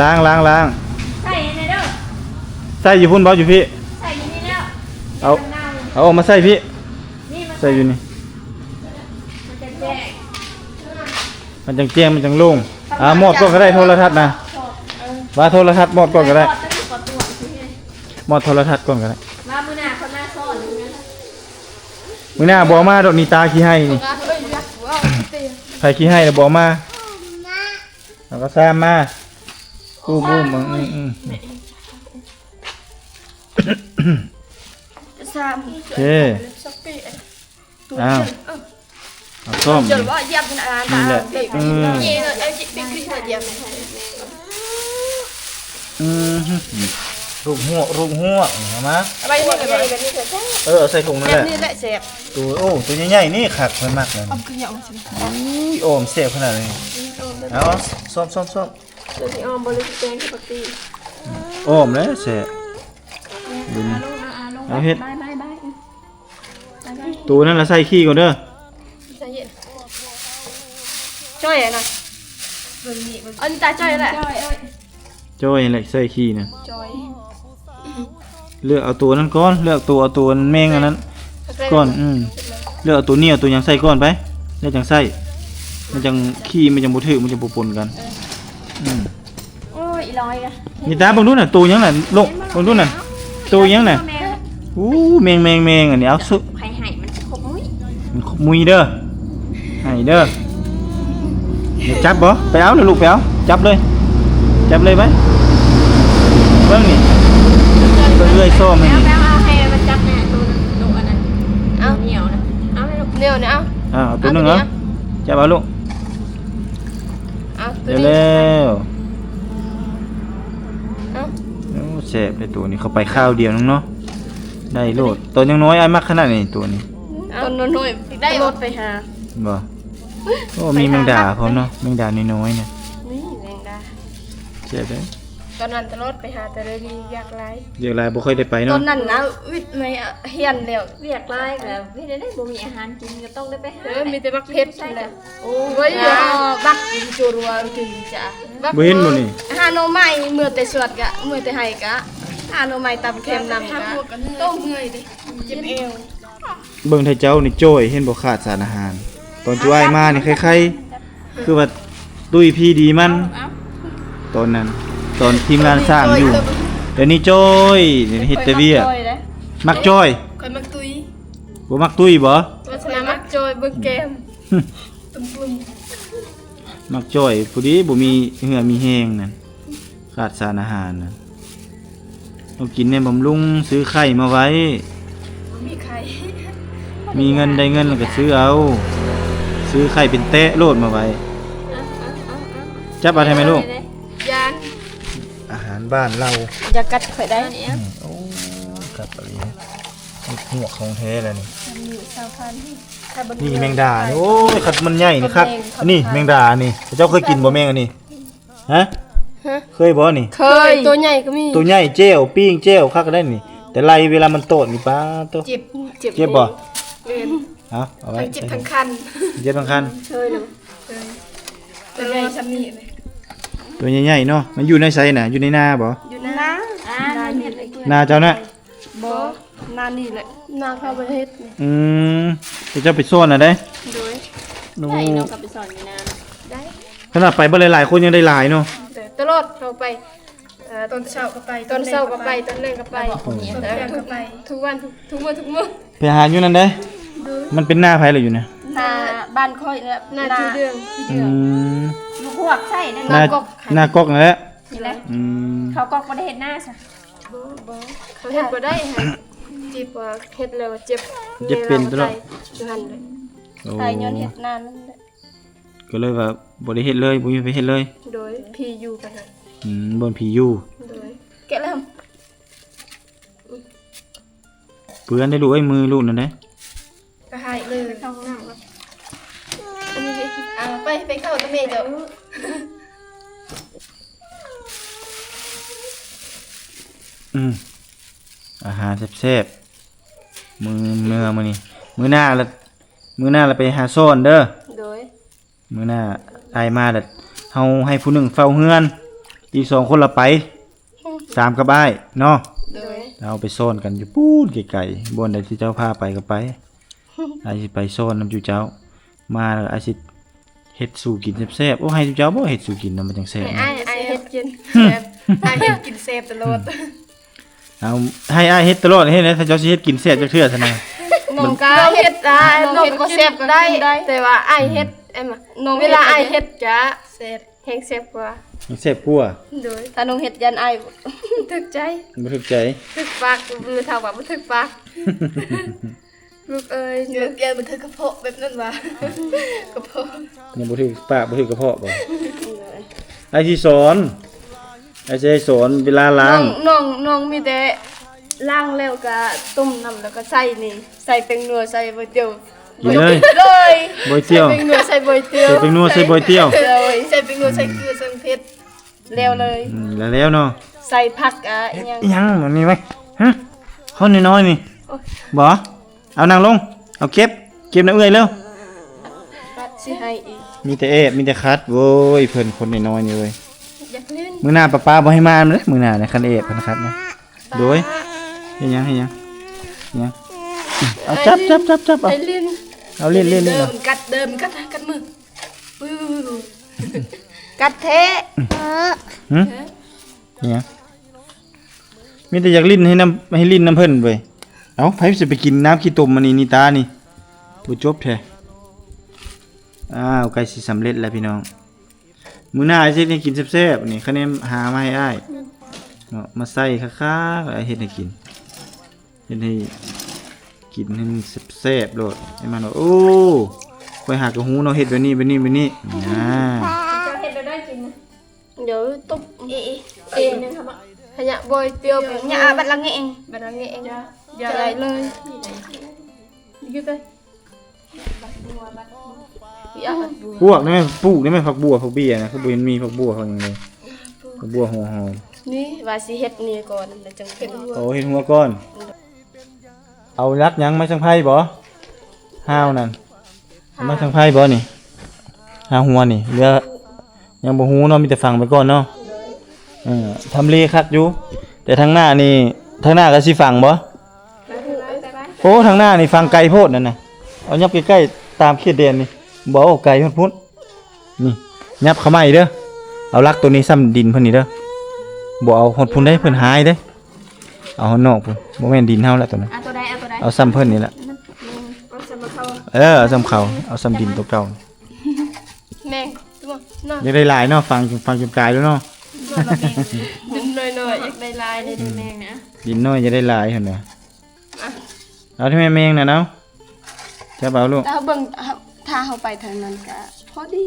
ລ້າງ ລ້າງ ລ້າງ ໃສ່ໃຫ້ແດ່ເດີ. ໃສ່ຢູ່ພຸ້ນບໍ່ ຢູ່ພີ້? ໃສ່ຢູ່ນີ້ແລ້ວ. ເອົາ ເອົາອອກມາໃສ່ພີ້ ນີ້ມາໃສ່ ໃສ່ຢູ່ນີ້. ມັນຈະແຈກ ມັນຈັ່ງແຈ້ງ ມັນຈັ່ງໂລ່ງ. ອ່າ ມອດກ່ອນກໍໄດ້ ໂທລະທັດນະ. ວ່າໂທລະທັດມອດກ່ອນກໍໄດ້. ມອດໂທລະທັດກ່ອນກໍໄດ້. ວ່າມື້ໜ້າເຂົາມາສອນ. ມື້ໜ້າບໍ່ເອົາມາດອກນີ້ ຕາຂີ້ໄຫ້ນີ້. ໃຜຂີ້ໄຫ້ລະບໍ່ເອົາມາ. ເອົາກະຊາມມາ. ປູ້ບູມ. ອືມ ອືມ ອືມ. ກະຊາມ. ໂອເຄ. ອ້າວ ເອົາສ້ອມ ຈົນວ່າຢຽບອັນນັ້ນ ນີ້ແຫຼະ. ເອີ ນີ້ເນາະ ເອົາຈິກ ບິກ ບິກ ຢຽບ. ອືມ ລູກຮວກ ລູກຮວກ ເອົາມາ. ເອົາໄວ້ນີ້ເລີຍ. ເອີ ເອົາໃສ່ຖົງນັ້ນແຫຼະ. ນີ້ແຫຼະແຊບ. ໂຕ ໂອ້ ໂຕໃຫຍ່ໆ ນີ້ຄັກ ຂ້ອຍມັກນະ. ອ້ອມຄືຫຍັງ? ອຸ້ຍ ອ້ອມແຊບຂະໜາດນີ້. ອືມ ອ້ອມ. ເອົາ ຊ້ອນ ຊ້ອນ ຊ້ອນ. ເຈົ້າຊິອ້ອມບໍ່ ຫຼືຊິແກງຄືປັກຕີ? ອ້ອມແຫຼະແຊບ. ອືມ ເອົາເຮັດ. ບາຍ ບາຍ ບາຍ. ໂຕນັ້ນລະໃສ່ຂີ້ກ່ອນເດີ. ໃສ່ເຢັນ. ຈ້ອຍນະ ເບິ່ງນີ້ ເບິ່ງ ອັນນີ້ຕາຈ້ອຍແຫຼະ. ຈ້ອຍ ເອີຍ ຈ້ອຍແຫຼະ ໃສ່ຂີ້ນະ. ຈ້ອຍ ເລືອກເອົາໂຕນັ້ນກ່ອນ ເລືອກໂຕ ເອົາໂຕແມງອັນນັ້ນກ່ອນ. ອືມ ເລືອກເອົາໂຕໜຽວ ໂຕຫຍັງໃສ່ກ່ອນໄປ ແລ້ວຈັ່ງໃສ່. ມັນຈັ່ງ ຂີ້ມັນຈັ່ງບໍ່ຖືກ ມັນຈັ່ງບໍ່ປົນກັນ. ເອີ ອືມ. ໂອ້ຍ ອີຫຼອຍນະ. ນີ້ຕາເບິ່ງດູນະ ໂຕຫຍັງນະລູກ ເບິ່ງດູນະ ໂຕຫຍັງນະ. ໂອ້ ແມງ ແມງ ແມງ ອັນນີ້ ເອົາສຸ ໃຜໃຫ້ມັນຄົບມຸ້ຍ ມັນຄົບມຸ້ຍເດີ ໃຫ້ເດີ. ຢາກຈັບບໍ່? ໄປເອົາເລີຍລູກ ໄປເອົາ ຈັບເລີຍ ຈັບເລີຍໄປ. ເບິ່ງນີ້ ເບິ່ງເອື້ອຍຊ້ອມໃຫ້ນີ້. ເອົາ ເອົາ ໃຫ້ມັນຈັບແນ່ ໂຕ ໂຕອັນນັ້ນ. ເອົາ ໜຽວນະ ເອົາແມ່ລູກ ໜຽວນະ. ເອົາ ອ່າ ເອົາໂຕໜຶ່ງ ເອົາ ຈັບເອົາລູກ. ເອົາ ແລ້ວ ເອົາ ໂອ້ ແຊບເດ້ໂຕນີ້ ເຂົ້າໄປຄາວດຽວໜຶ່ງເນາະ ໄດ້ໂລດ. ຕອນຍັງນ້ອຍອ້າຍມັກຂະໜາດນີ້ ໂຕນີ້. ຕອນນ້ອຍໆ ໄດ້ລົດໄປຫາ ບໍ່? ໂອ້ ມີແມງດາພ້ອມເນາະ ແມງດານ້ອຍໆນະ. ນີ້ແມງດາ ແຊບເດ້. ຕອນນັ້ນຕະຫຼອດໄປຫາ ແຕ່ດຽວນີ້ວຽກຫຼາຍ ວຽກຫຼາຍ ບໍ່ຄ່ອຍໄດ້ໄປເນາະ. ຕອນນັ້ນນະ ວິດໃໝ່ ຮຽນແລ້ວ ວຽກຫຼາຍ ກໍເຮັດໄດ້ ບໍ່ມີອາຫານກິນ ກໍຕ້ອງໄດ້ໄປຫາ. ເອີ ມີແຕ່ໝາກເຜັດຫັ້ນແຫຼະ. ໂອ້ຍ ບັກກິນຈົນວ່າກິນຈ້າ ບໍ່ເຫັນບໍ່ນີ້. ຫາໜໍ່ໄມ້ ເມືອແຕ່ສວນກະ ເມືອແຕ່ໄຮ່ກະ ຫາໜໍ່ໄມ້ຕຳແຄມນຳກະ ໂຕເມື່ອຍເດ້ ເຈັບແອວ. ເບິ່ງໄທເຈົ້ານີ້ຈ້ອຍ ເຫັນບໍ່ ຂາດສານອາຫານ. ຕອນຈຸອ້າຍມານີ້ໄຄໆ ຄືວ່າຕຸ້ຍພີດີມັນ ຕອນນັ້ນ ຕອນທີມງານສ້າງຢູ່. ດຽວນີ້ຈ້ອຍ ດຽວນີ້ເຮັດແຕ່ວຽກ. ມັກຈ້ອຍ ຂ້ອຍມັກຕຸ້ຍ. ບໍ່ມັກຕຸ້ຍບໍ່? ລັກສະນະມັກຈ່ອຍ ເບິ່ງແກ້ມ ຕຸ້ມໆ. ມັກຈ່ອຍ ຜູ້ດີບໍ່ມີເຫື່ອມີແຮງນັ້ນ ຂາດສານອາຫານນັ້ນ. ຕ້ອງກິນແນ່ບຳລຸງ ຊື້ໄຂ່ມາໄວ້. ບໍ່ມີໄຂ່ ມີເງິນໄດ້ເງິນແລ້ວກໍຊື້ເອົາ ຊື້ໄຂ່ເປັນແຕະໂລດມາໄວ້. ຈັບເອົາໄດ້ໄໝລູກ? ຢ້ານ ອາຫານບ້ານເຮົາ. ຢ່າກັດຂ້ອຍໄດ້. ອືມ ໂອ້ ກັດອີ່ຫຼີ ເຫັດຫວກຂອງແທ້ແລ້ວນີ້. ນີ້ແມງດານີ້ ໂອ້ຍ ຄັນມັນໃຫຍ່ນີ້ຄັກ. ອັນນີ້ແມງດານີ້ ເຈົ້າເຄີຍກິນບໍ່ແມງອັນນີ້? ຮະ? ເຄີຍບໍ່ນີ້? ເຄີຍ ໂຕໃຫຍ່ກໍມີ. ໂຕໃຫຍ່ແຈ່ວ ປີ້ງແຈ່ວຄັກໄດ໋ນີ້ ແຕ່ໄລ່ເວລາມັນໂຕດນີ້ ປາໂຕ ເຈັບ ເຈັບ ເຈັບບໍ່? ແມ່ນ ເອົາ ເອົາໄວ້ ທັງເຈັບທັງຄັນ ເຈັບທັງຄັນ. ເຄີຍນະ ເຄີຍ. ໂຕໃຫຍ່ຊ່ຳນີ້ ໂຕໃຫຍ່ໆເນາະ. ມັນຢູ່ໃນໃສນະ? ຢູ່ໃນນາບໍ່? ຢູ່ໃນນາ. ນາເຈົ້ານະ? ບໍ່ ນານີ້ແຫຼະ ນາເຂົາບໍ່ໄດ້ເຮັດ. ອືມ ເຈົ້າໄປສອນນະໄດ໋? ໂດຍ. ໂອ້ ໄດ້ເນາະ ກໍໄປສອນຢູ່ນານະ ໄດ້. ຂະໜາດໄປບໍ່ຫຼາຍໆຄົນຍັງໄດ້ຫຼາຍເນາະ. ໂດຍ ຕະຫຼອດເຮົາໄປ ເອີ ຕອນເຊົ້າກໍໄປ ຕອນເຊົ້າກໍໄປ ຕອນແລງກໍໄປ ຕອນທ່ຽງກໍໄປ ທຸກວັນ ທຸກມື້ ທຸກມື້. ໄປຫາຢູ່ນັ້ນເດ້. ໂດຍ. ມັນເປັນນາໃຜລະຢູ່ນະ? ນາບ້ານຂ້ອຍລະ ນາທີ່ເດືອງ. ອືມ ລູກຮວກໃສ່ເດ້. ນາ ນາກອກ ນາກອກນັ້ນແຫຼະ. ນີ້ແຫຼະ. ອືມ ເຂົາກອກບໍ່ໄດ້ເຮັດນາຊະ. ບໍ່ ບໍ່ ເຂົາເຮັດບໍ່ໄດ້ ເຈັບວ່າເຮັດແລ້ວເຈັບ ເຈັບເປັນຕະຫຼອດ ຢູ່ຫັ້ນເລີຍ. ໂອ້ ຕາຍຍ້ອນເຮັດນານັ້ນແຫຼະ. ກໍເລີຍວ່າບໍ່ໄດ້ເຮັດເລີຍ ບໍ່ມີໃຜເຮັດເລີຍ. ໂດຍ ຜີຢູ່ກັນຫັ້ນ. ອືມ ບ່ອນຜີຢູ່. ໂດຍ ແກະແລ້ວ. ເປື້ອນໄດ໋ລູກເອີຍ ມືລູກນັ້ນເດ້. ກໍໃຫ້ເລີຍ ໄປເຂົ້າຫ້ອງນ້ຳກ່ອນ. ອັນນີ້ ອ່າ ໄປ ໄປເຂົ້ານຳແມ່ເຈົ້າ. ອືມ ອາຫານແຊບໆ ມື້ເມື່ອມື້ນີ້. ມື້ໜ້າລະ ມື້ໜ້າລະໄປຫາສອນເດີ. ໂດຍ. ມື້ໜ້າອ້າຍມາລະ ເຮົາໃຫ້ຜູ້ໜຶ່ງເຝົ້າເຮືອນ ອີກສອງຄົນລະໄປ ຕາມກັບອ້າຍເນາະ. ໂດຍ. ເຮົາໄປສອນກັນຢູ່ປູ້ນໄກໆ ບ່ອນໃດທີ່ເຈົ້າພາໄປກໍໄປ. ອ້າຍຊິໄປສອນນຳຢູ່ເຈົ້າ. ມາລະອ້າຍຊິ ເຮັດສູ່ກິນແຊບໆ. ໂອ້ ໃຫ້ເຈົ້າບໍ່ເຮັດສູ່ກິນນະ ມັນຈັ່ງແຊບ. ໃຫ້ອ້າຍ ອ້າຍເຮັດກິນແຊບ. ອ້າຍເຮັດກິນແຊບຕະຫຼອດ. ເອົາ ໃຫ້ອ້າຍເຮັດຕະຫຼອດ ເຮັດແລ້ວເຈົ້າຊິເຮັດກິນແຊບຈັກເທື່ອຊັ້ນນະ. ນ້ອງກະເຮັດ ນ້ອງເຮັດບໍ່ແຊບກະກິນໄດ້ ແຕ່ວ່າອ້າຍເຮັດ ເວລາອ້າຍເຮັດຈະແຊບ ແຮງແຊບກວ່າ. ແຮງແຊບກວ່າ. ໂດຍ. ຖ້ານ້ອງເຮັດຢ້ານອ້າຍບໍ່ຖືກໃຈ. ບໍ່ຖືກໃຈ. ຖືກປາກ ແມ່ເຖົ້າວ່າບໍ່ຖືກປາກ. ລູກເອີຍ ເອີ ເອີ ມັນຖືກກະເພາະແບບນັ້ນຫວາ. ກະເພາະ ຍັງບໍ່ຖືກປາກ ບໍ່ຖືກກະເພາະບໍ່? ໂດຍ. ອ້າຍຊິສອນ ອ້າຍຊິໃຫ້ສອນເວລາລ້າງ. ນ້ອງ ນ້ອງ ນ້ອງມີແຕ່ລ້າງແລ້ວກະຕົ້ມນ້ຳ ແລ້ວກະໃສ່ນີ້ ໃສ່ແປ້ງນົວ ໃສ່ບອຍຕຽວ. ກິນເລີຍ ໂດຍ. ບອຍຕຽວ ໃສ່ແປ້ງນົວ ໃສ່ບອຍຕຽວ. ໃສ່ແປ້ງນົວ ໃສ່ບອຍຕຽວ. ໂດຍ. ໃສ່ແປ້ງນົວ ໃສ່ເກືອ ໃສ່ເຜັດ. ແລ້ວເລີຍ. ອືມ ແລ້ວໆເນາະ. ໃສ່ຜັກ ອາ ອີຫຍັງ ອີຫຍັງອັນນີ້ໄວ້. ຮະ ຄົນນ້ອຍໆນີ້. ໂອ້ຍ ບໍ່ ເອົານັ່ງລົງ ເອົາເກັບ ເກັບນຳເອື້ອຍເລັວ. ຊິໃຫ້ອີກ. ມີແຕ່ແອບ ມີແຕ່ຂັດ. ໂອ້ຍ ເພິ່ນຄົນນ້ອຍໆນີ້ເວີຍ. ຢາກຫຼິ້ນ. ມື້ໜ້າປ້າໆບໍ່ໃຫ້ມານຳເດີ້ ມື້ໜ້ານະ ຄັນແອບຄັນຂັດນະ. ໂດຍ. ເຮັດຫຍັງ ເຮັດຫຍັງ ຫຍັງ? ເອົາ ຈັບ ຈັບ ຈັບ ຈັບ ເອົາ ໃຫ້ຫຼິ້ນ ເອົາຫຼິ້ນ ຫຼິ້ນ ຫຼິ້ນ ເດີ ເອົາ ມັນກັດເດີ ມັນກັດ ກັດມື. ອື້ ກັດແທ້. ຫຶ? ຫຍັງ? ມີແຕ່ຢາກຫຼິ້ນໃຫ້ນຳ ໃຫ້ຫຼິ້ນນຳເພິ່ນເວີຍ. ເອົ້າ ໃຜຊິໄປກິນນ້ຳຂີ້ຕົມອັນນີ້ ນິຕານີ້ ບໍ່ຈົບແທ້. ອ້າວ ໃກ້ຊິສຳເລັດແລ້ວພີ່ນ້ອງ. ມື້ໜ້າອ້າຍຊິເຮັດໃຫ້ກິນແຊບໆ ນີ້ ຄະແນນຫາມາໃຫ້ອ້າຍເນາະ ມາໃສ່ຄັກໆ ອ້າຍເຮັດໃຫ້ກິນ ເຮັດໃຫ້ກິນໃຫ້ມັນແຊບໆໂລດ. ໃຫ້ມັນວ່າ ໂອ້ ຂ້ອຍຫາກະຮູ້ເນາະ ເຮັດແບບນີ້ ແບບນີ້ ແບບນີ້ ອາ ເຈົ້າເຮັດແບບໃດກິນນະ? ດຽວຕົ້ມ ເອ ເອ ເອໜຶ່ງ ຫະຍະ ບໍ່ຕຽວ ຫະຍະ ບັດລະແງະ ບັດລະແງະ ຢ່າ ຢ່າໄດ້ເລີຍ ຢູ່ໄປ. ປວກໄດ້ໄໝ? ປູກໄດ້ໄໝ? ຜັກບົວ ຜັກເບ້ຍນະ ຄືບໍ່ເຫັນມີຜັກບົວ ຜັກຫຍັງເລີຍ? ຜັກບົວ ຫົວຫອມ ນີ້ວ່າຊິເຮັດນີ້ກ່ອນ ແລ້ວຈັ່ງເຮັດຫົວ. ໂອ້ ເຮັດຫົວກ່ອນ. ເອົາຫຼັກຫຍັງ? ໄມ້ສັງໄພບໍ? ຫາວນັ້ນ ໄມ້ສັງໄພບໍນີ້? ຫາວຫົວນີ້ ເຫຼືອ ຍັງບໍ່ຮູ້ເນາະ ມີແຕ່ຝັງໄປກ່ອນເນາະ. ເອີ ທຳເລຄັກຢູ່ ແຕ່ທາງໜ້ານີ້ ທາງໜ້າກະຊິຝັງບໍ? ໂອ້ ທາງໜ້ານີ້ຝັງໄກໂພດນັ້ນນະ ເອົາຫຍັບໃກ້ໆ ຕາມເຂດແດນນີ້ ບໍ່ ໄກຮອດພຸ້ນ. ນີ້ ຫຍັບເຂົ້າມາອີກເດີ້ ເອົາຫຼັກໂຕນີ້ຊ່ຳດິນເພິ່ນນີ້ເດີ້ ບໍ່ເອົາຮອດພຸ້ນເດ້ ເພິ່ນຫາຍເດ້. ເອົາຮອດນອກພຸ້ນ ບໍ່ແມ່ນດິນເຮົາລະໂຕນັ້ນ. ເອົາໂຕໃດ? ເອົາໂຕໃດ? ເອົາຊ່ຳເພິ່ນນີ້ລະ ເອີ ເອົາຊ່ຳເຂົາ ເອົາຊ່ຳດິນໂຕເກົ່າ. ແມງ ຢາກໄດ້ຫຼາຍເນາະ ຝັງ ຝັງຈົນກາຍແລ້ວເນາະ. ດິນນ້ອຍໆ ຢາກໄດ້ຫຼາຍເດ້ ແມງນະ ດິນນ້ອຍຢາກໄດ້ຫຼາຍຫັ້ນນະ. ເອົາແມ່ແມງນະເນາະ ຈັບເອົາລູກ. ຖ້າເຮົາເບິ່ງ ຖ້າເຮົາໄປທາງນັ້ນກະພໍດີ.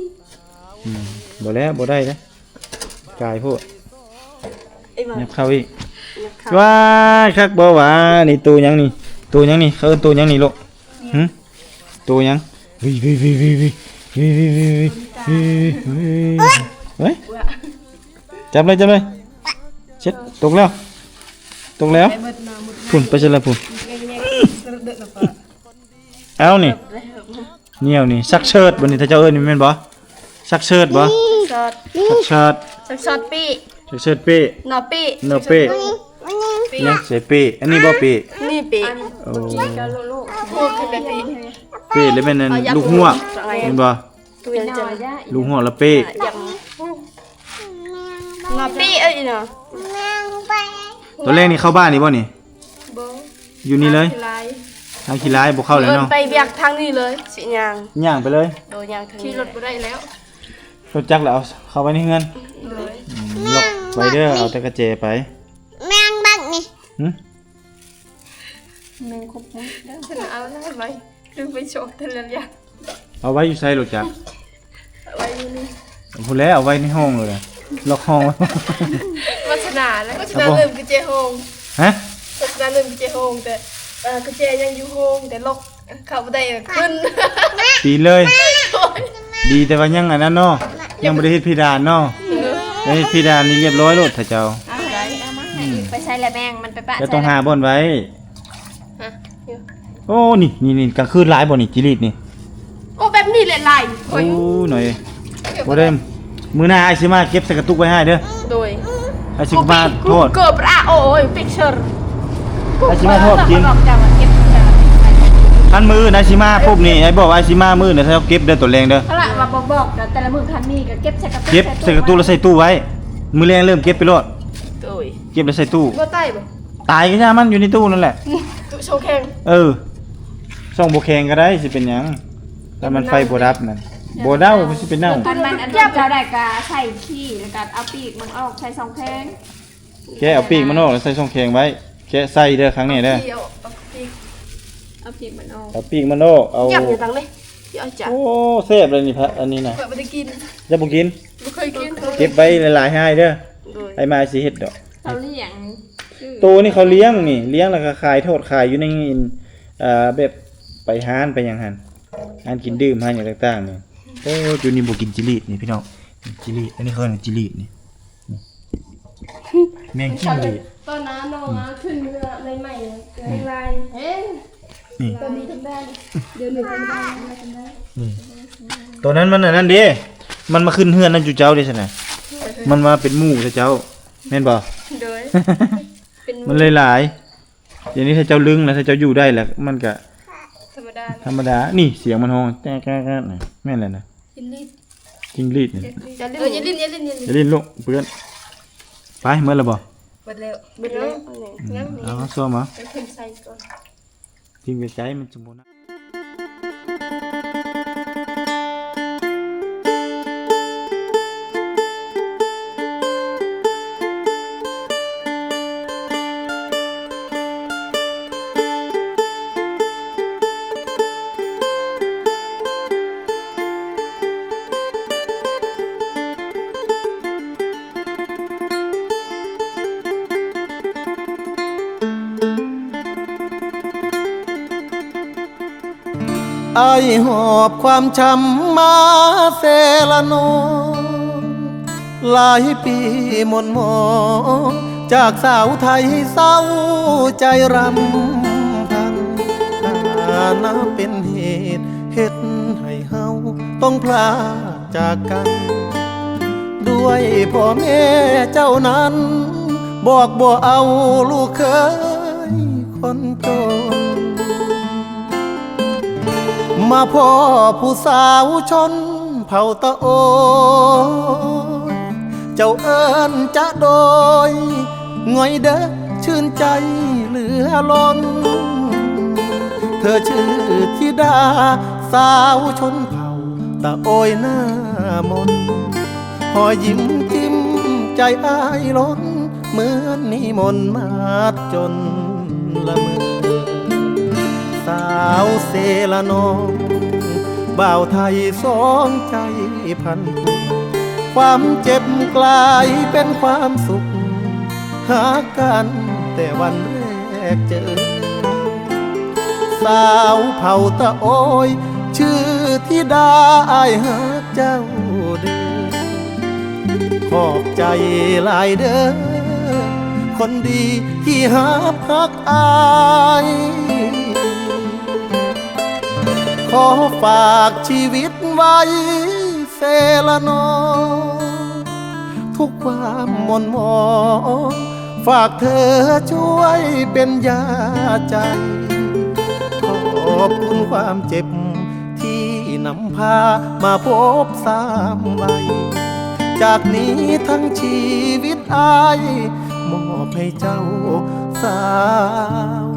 ອືມ ບໍ່ແລ້ວ ບໍ່ໄດ້ເດ້ ກາຍໂພດ. ຫຍັບເຂົ້າອີກ. ຫຍັບເຂົ້າ. ວ້າຍ ຄັກບໍ່ຫວາ? ນີ້ໂຕຫຍັງນີ້? ໂຕຫຍັງນີ້? ເຂົາເອີ້ນໂຕຫຍັງນີ້ລູກ? ຫຶ? ໂຕຫຍັງ? ວິ ວິ ວິ ເຮີ້ຍ ຈັບເລີຍ ຈັບເລີຍ. ເຊັດ ຕົກແລ້ວ ຕົກແລ້ວ. ພຸ້ນ ໄປໃສລະພຸ້ນ? ເອົານີ້ ໜຽວນີ້ ຊັກເຊີດບໍ່ນີ້ ຖ້າເຈົ້າເອີ້ນນີ້ແມ່ນບໍ່? ຊັກເຊີດບໍ່? ຊັກເຊີດ ຊັກເຊີດ ຊັກເຊີດປີ້ ຊັກເຊີດປີ້ ໜໍ້ປີ້ ໜໍ່ປີ້ ຫຍັງໃສ່ປີ້? ອັນນີ້ບໍ່ປີ້? ນີ້ປີ້. ໂອ້ ປີ້ລະແມ່ນອັນລູກຮວກ ແມ່ນບໍ່? ລູກຮວກລະປີ້ ໜໍ່ປີ້ເອີຍເນາະ. ຕອນແລກນີ້ເຂົ້າບ້ານນີ້ບໍ່ນີ້? ບໍ່ ຢູ່ນີ້ເລີຍ. ທາງຂີ້ລາຍ ທາງຂີ້ລາຍບໍ່ເຂົ້າແລ້ວເນາະ. ໄປວຽກທາງນີ້ເລີຍ ຊິຍ່າງ ຍ່າງໄປເລີຍ. ໂດຍ ຍ່າງທາງນີ້ ຂີ່ລົດບໍ່ໄດ້ແລ້ວ ລົດຈັກແລ້ວ ເອົາເຂົ້າໄວ້ໃນເຮືອນ. ໂດຍ ອືມ ລັອກໄວ້ເດີ້ ເອົາແຕ່ກະແຈໄປ. ແມງບັກນີ້ ຫຶ? ແມງຄົບມຸດເດີ້ ເອົາໄວ້ ຄືໄປໂຊກແຕ່ລະຢ່າງ. ເອົາໄວ້ຢູ່ໃສລົດຈັກ? ເອົາໄວ້ຢູ່ນີ້ ພຸ້ນແຫຼະ ເອົາໄວ້ໃນຫ້ອງໂລດ ລັອກຫ້ອງ. ວັດສະໜາແຫຼະ ວັດສະໜາລືມກຸນແຈຫ້ອງ. ຮະ? ວັດສະໜາລືມກຸນແຈຫ້ອງ ແຕ່ ເອີ ກຸນແຈຍັງຢູ່ຫ້ອງ ແຕ່ລັອກ ເຂົ້າບໍ່ໄດ້ ຂຶ້ນ ປີນເລີຍ. ດີແຕ່ວ່າຍັງອັນນັ້ນເນາະ ຍັງບໍ່ໄດ້ເຮັດເພດານເນາະ. ໄດ້ເຮັດເພດານນີ້ລຽບຮ້ອຍໂລດ ຖ້າເຈົ້າ. ເອົາໄດ້ ເອົາມາ ອືມ ໄປໃສລະແມງ ມັນໄປປະໃສລະ? ແລ້ວຕ້ອງຫາບ່ອນໄວ້. ຮະ? ໂອ້ ນີ້ ນີ້ ນີ້ ກາງຄືນຫຼາຍບໍ່ນີ້ ຈີຣີດນີ້? ໂອ້ ແບບນີ້ແຫຼະຫຼາຍ. ໂອ້ ໜ້ອຍ ບໍ່ໄດ້ ມື້ໜ້າອ້າຍຊິມາເກັບໃສ່ກະຕຸກໄວ້ໃຫ້ເດີ້. ໂດຍ ອ້າຍຊິມາທອດ Google ປະ ໂອ້ຍ picture ອ້າຍຊິມາທອດກິນ. ຄັນມື້ອື່ນອ້າຍຊິມາປຸບນີ້ ອ້າຍບອກວ່າອ້າຍຊິມາມື້ອື່ນນະ ເຈົ້າເກັບເດີຕອນແລງເດີ. ເອົາລະ ວ່າບໍ່ບອກນະ ແຕ່ລະມື້ຄັນມີກໍເກັບໃສ່ກະ ເກັບໃສ່ກະຕຸລະໃສ່ຕູ້ໄວ້ ມື້ແລງເລີ່ມເກັບໄປໂລດ. ໂດຍ ເກັບແລ້ວໃສ່ຕູ້. ບໍ່ຕາຍບໍ່? ຕາຍກໍຢ່າມັນ ຢູ່ໃນຕູ້ນັ້ນແຫຼະ. ຕູ້ຊ່ອງແຂງ. ເອີ ຊ່ອງບໍ່ແຂງກໍໄດ້ ຊິເປັນຫຍັງ? ຖ້າມັນໄຟບໍ່ດັບນັ້ນ ບໍ່ເນົ່າ ມັນຊິເປັນເນົ່າ. ຄັນມັນອັນເຈົ້າໄດ້ກໍໃສ່ຂີ້ ແລ້ວກໍເອົາປີກມັນອອກໃສ່ຊ່ອງແຂງ. ແກະເອົາປີກມັນອອກ ແລ້ວໃສ່ຊ່ອງແຂງໄວ້. ແກະໃສ່ເດີ ຄັ້ງນີ້ເດີ. ເອົາປີກ ເອົາປີກມັນອອກ ເອົາປີກມັນອອກ ເອົາ ຫຍັບຢູ່ຕັງນີ້. ໂອ້ ແຊບເລີຍນີ້ ພະ ອັນນີ້ນະ. ຂ້ອຍບໍ່ໄດ້ກິນ ເຈົ້າບໍ່ກິນ? ບໍ່ເຄີຍກິນ. ເກັບໄວ້ຫຼາຍໆ ໃຫ້ເດີ. ໂດຍ ອ້າຍມາຊິເຮັດດອກ. ເຂົາລ້ຽງ ໂຕນີ້ເຂົາລ້ຽງນີ້ ລ້ຽງແລ້ວກໍຂາຍ ທອດຂາຍຢູ່ໃນ ເອີ ແບບໄປຮ້ານໄປຫຍັງຫັ້ນ ຮ້ານກິນດື່ມ ຮ້ານຫຍັງຕ່າງໆນີ້. ໂອ້ ຈຸນີ້ບໍ່ກິນຈີຣີດນີ້ພີ່ນ້ອງ ຈີຣີດ ອັນນີ້ເຂົາເອີ້ນຈີຣີດນີ້. ແມງຈິ້ງຫຼີດ ຕອນນັ້ນນ້ອງ ອືມ ມາຂຶ້ນເຮືອໃໝ່ໆ ອືມ ລາຍໆ ເອີ ນີ້ ຕອນນີ້ທຳໄດ້ ດຽວນີ້ທຳໄດ້ ທຳໄດ້ ອືມ ຕອນນັ້ນມັນອັນນັ້ນເດ້ ມັນມາຂຶ້ນເຮືອນນຳເຈົ້າເດ້ຊັ້ນນະ ມັນມາເປັນໝູ່ເຈົ້າ ແມ່ນບໍ່? ໂດຍ ເປັນໝູ່ ມັນເລີຍຫຼາຍ. ດຽວນີ້ຖ້າເຈົ້າລຶ້ງແລ້ວ ຖ້າເຈົ້າຢູ່ໄດ້ແລ້ວ ມັນກະທຳມະດາ ທຳມະດາ. ນີ້ສຽງມັນຮ້ອງແກ້ໆ ແມ່ນແລ້ວນະ. ຈິ້ງຫຼີດ ຈິ້ງຫຼີດນີ້ ຢ່າຫຼິ້ນ ເອີ ຢ່າຫຼິ້ນ ຢ່າຫຼິ້ນ ຢ່າຫຼິ້ນ ຢ່າຫຼິ້ນລູກ ເປື້ອນ. ໄປ ໝົດແລ້ວບໍ່? ໝົດແລ້ວ ໝົດແລ້ວ. ອືມ ຍັງມີ ເອົາ ຊອມເອົາ ໄປຂຶ້ນໃສ່ກ່ອນ ຖິ້ມໄກໆ ມັນຈຶ່ງບໍ່ໜັກ. ອ້າຍຫອບຄວາມຊ້ຳມາເຊລະນອງ ຫຼາຍປີໝົນໝອງ ຈາກສາວໄທເສົ້າໃຈຣຳພັນ ຖານະເປັນເຫດເຮັດໃຫ້ເຮົາຕ້ອງພລາກຈາກກັນ ດ້ວຍພໍ່ແມ່ເຈົ້ານັ້ນ ບອກບໍ່ເອົາລູກເຂີຍຄົນຈົນ ມາພໍ້ຜູ້ສາວຊົນເຜົ່າຕະໂອຍ ເຈົ້າເອີ້ນຈະໂດຍ ງ່ອຍເດີ ຊື່ນໃຈເຫຼືອລົ້ນ ເທີຊື່ທິດາສາວຊົນເຜົ່າຕະໂອຍໜ້າມົນ ຮອຍຍິ້ມຈິ້ມໃຈອ້າຍລົ້ນ ເໝືອນນິມົນມາດຈົນລະເມີ ສາວເຊລະນອງ ບ່າວໄທສອງໃຈພັນຜູກ ຄວາມເຈັບກລາຍເປັນຄວາມສຸກ ຫາກັນແຕ່ວັນແລກເຈີ ສາວເຜົ່າຕະໂອຍ ຊື່ທິດາ ອ້າຍຮັກເຈົ້າເດີ ຂອບໃຈຫຼາຍເດີ ຄົນດີທີ່ຮັບຮັກອ້າຍ ຂໍຝາກຊີວິດໄວ້ເຊລະນອງ ທຸກຄວາມໝົນໝອງ ຝາກເທີຊ່ວຍເປັນຢາໃຈ ຂອບຄຸນຄວາມເຈັບທີ່ນຳພາມາພົບສາມໄວ ຈາກນີ້ທັງຊີວິດອ້າຍ ມອບໃຫ້ເຈົ້າສາວ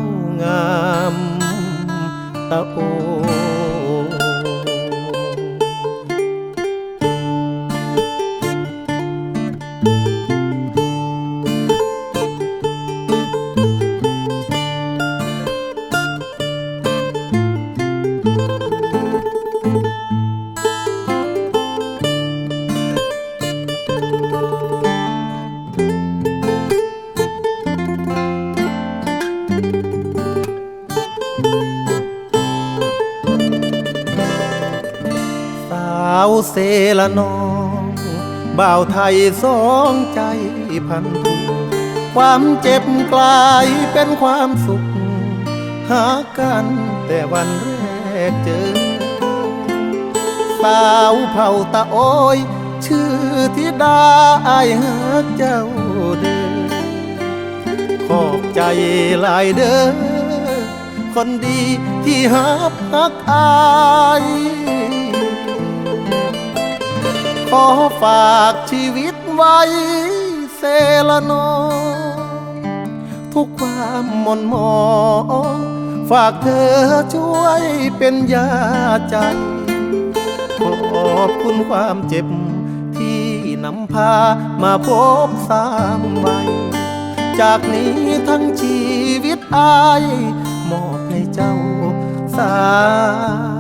ງາມຕະໂອ. ສາວເຊລະນອງ ບ່າວໄທສອງໃຈພັນຜູກ ຄວາມເຈັບກລາຍເປັນຄວາມສຸກ ຫາກັນແຕ່ວັນແລກເຈີ ສາວເຜົ່າຕະໂອຍ ຊື່ທິດາ ອ້າຍຮັກເຈົ້າເດີ ຂອບໃຈຫຼາຍເດີ ຄົນດີທີ່ຮັບຮັກອ້າຍ ຂໍຝາກຊີວິດໄວ້ເສລະໜໍ ທຸກຄວາມໝົນໝອງ ຝາກເທີຊ່ວຍເປັນຢາໃຈ ຂອບຄຸນຄວາມເຈັບ ທີ່ນຳພາມາພົບຊ້ຳໄວ ຈາກນີ້ທັງຊີວິດອ້າຍ ມອບໃຫ້ເຈົ້າສາ